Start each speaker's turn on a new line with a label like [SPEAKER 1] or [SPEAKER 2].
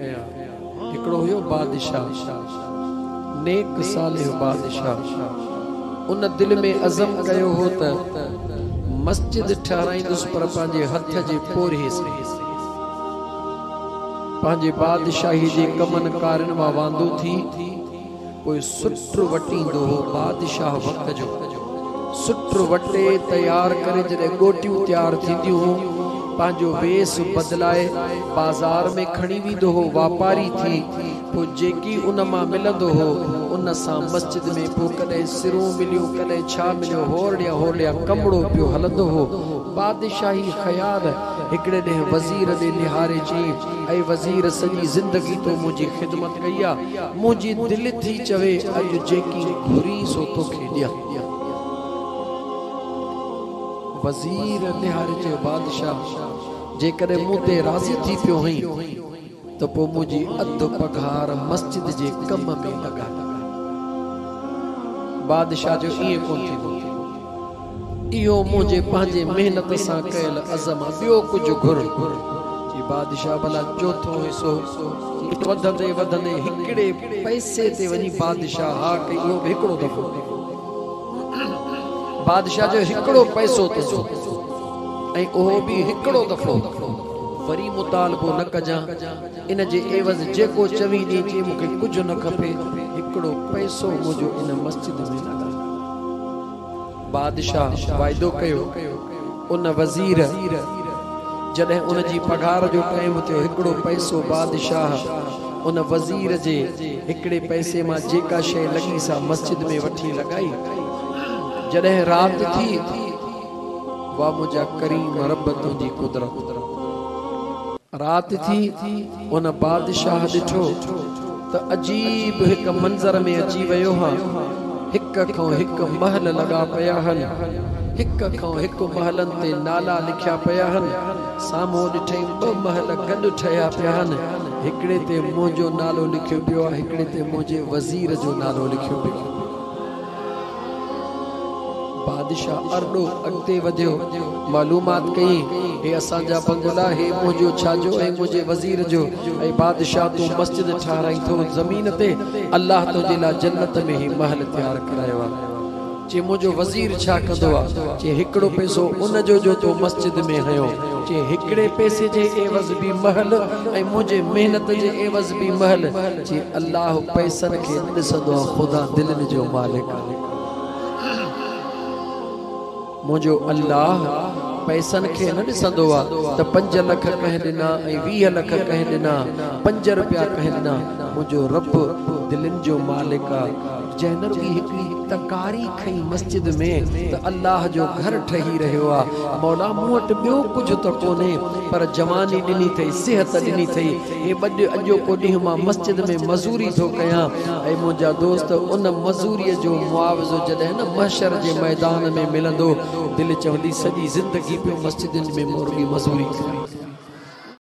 [SPEAKER 1] هڪڙو هيو بادشاهه، نيڪ صالح بادشاهه. ان دل ۾ عزم ڪيو هو ته مسجد ٺهرائيندس پر پنهنجي هٿ جي پورهيي سان. پنهنجي بادشاهي جي ڪمن ڪارين مان واندو ٿي، پوء سٽ وٽيندو هو بادشاهه وقت جو. سٽ وٽي تيار ڪري جڏهن ڳوٽيون تيار ٿينديون هون، پنهنجو ويس بدلائي بازار ۾ کڻي ويندو هو واپاري ٿي، پوء جيڪي ان مان ملندو هو، ان سان مسجد ۾ پوء ڪڏهن سرون مليون ڪڏهن ڇا مليو هورڙيان هورڙيان ڪمڙو پيو هلندو هو. بادشاهي خيال هڪڙي ڏينهن وزير ڏي نهاري چيائين، اي وزير سڄي زندگي تو منهنجي خدمت ڪئي آ، منهنجي دل ٿي چوي اڄ جيڪي گهرين سو توکي ڏيان. وزير نهاري چيو، بادشاهه جيڪڏهن مون تي راضي ٿي پيو هئين ته پوء منهنجي اڌ پگهار مسجد جي ڪم ۾ لڳاء. بادشاهه چيو، ائين ڪونه ٿيندو. اهو منهنجي پنهنجي محنت سان ڪيل عزم آ، ٻيو ڪجهه گهر. چي بادشاهه ڀلا چوٿون حصو. وڌندي وڌندي هڪڙي پئسي تي وڃي بادشاهه ها ڪئي، اهو به هڪڙو دفعو. بادشاهه چيو هڪڙو پئسو تنهنجو ۽ اهو به هڪڙو دفعو، وري مطالبو نه ڪجان، ان جي عيوض جيڪو چوين ڏين. چي مون کي ڪجهه نه کپي، هڪڙو پئسو منهنجو ان مسجد ۾ لڳاء. بادشاهه واعدو ڪيو. ان وزير جڏهن ان جي پگهار جو ٽائيم ٿيو، هڪڙو پئسو بادشاهه ان وزير جي هڪڙي پئسي مان جيڪا شيء لڳي سا مسجد ۾ وٺي لڳائي. جڏهن رات ٿي، واه منهنجا ڪريم رب تنهنجي قدرت! رات ٿي، ان بادشاهه ڏٺو ته عجيب هڪ منظر ۾ اچي ويو هان. هڪ کان هڪ محل لڳا پيا هن. هڪ کان هڪ محلن تي نالا لکيا پيا هن. سامهون ڏٺئين ٻه محل گڏ ٺهيا پيا هن. هڪڙي تي منهنجو نالو لکيو پيو آهي، هڪڙي تي منهنجي وزير جو نالو لکيو پيو آهي. بادشاهه ارڏو اڳتي وڌيو، معلومات ڪيائين، هي اسان جا بنگلا، هي منهنجو ڇا جو ۽ منهنجي وزير جو، اي بادشاهه تون مسجد ٺهرائين ٿو زمين تي، الله تنهنجي لاء جنت ۾ هي محل تيار ڪرايو آهي. چي منهنجو وزير ڇا ڪندو آ؟ چي هڪڙو پئسو ان جو جو تو مسجد ۾ هنيو. چي هڪڙي پئسي جي عيوض به محل ۽ منهنجي محنت جي عيوض به محل. چي الله پئسن کي نه ڏسندو آ، خدا دلين جو مالڪ آ. منهنجو الله پئسن کي نه ڏسندو آ ته پنج لک ڪنهن ڏنا ۽ 20 لک ڪنهن ڏنا، پنج رپيا ڪنهن ڏنا، منهنجو رب دلين جو مالڪ آ. جنهن نه رڳي هڪڙي تڪاري کنئي مسجد ۾ ته الله جو گهر ٺهي رهيو آ. مولا مون وٽ ٻيو ڪجهه ته ڪونهي پر جواني ڏني ٿئي، صحت ڏني ٿئي، هي ٻه اڄوڪو ڏينهن مان مسجد ۾ مزوري ٿو ڪيان. اي منهنجا دوست ان مزوريء جو معاوضو جڏهن نه محشر جي ميدان ۾ ملندو، دل چوندي سڄي زندگي پيو مسجدن ۾ مورڳي مزوري ڪريان.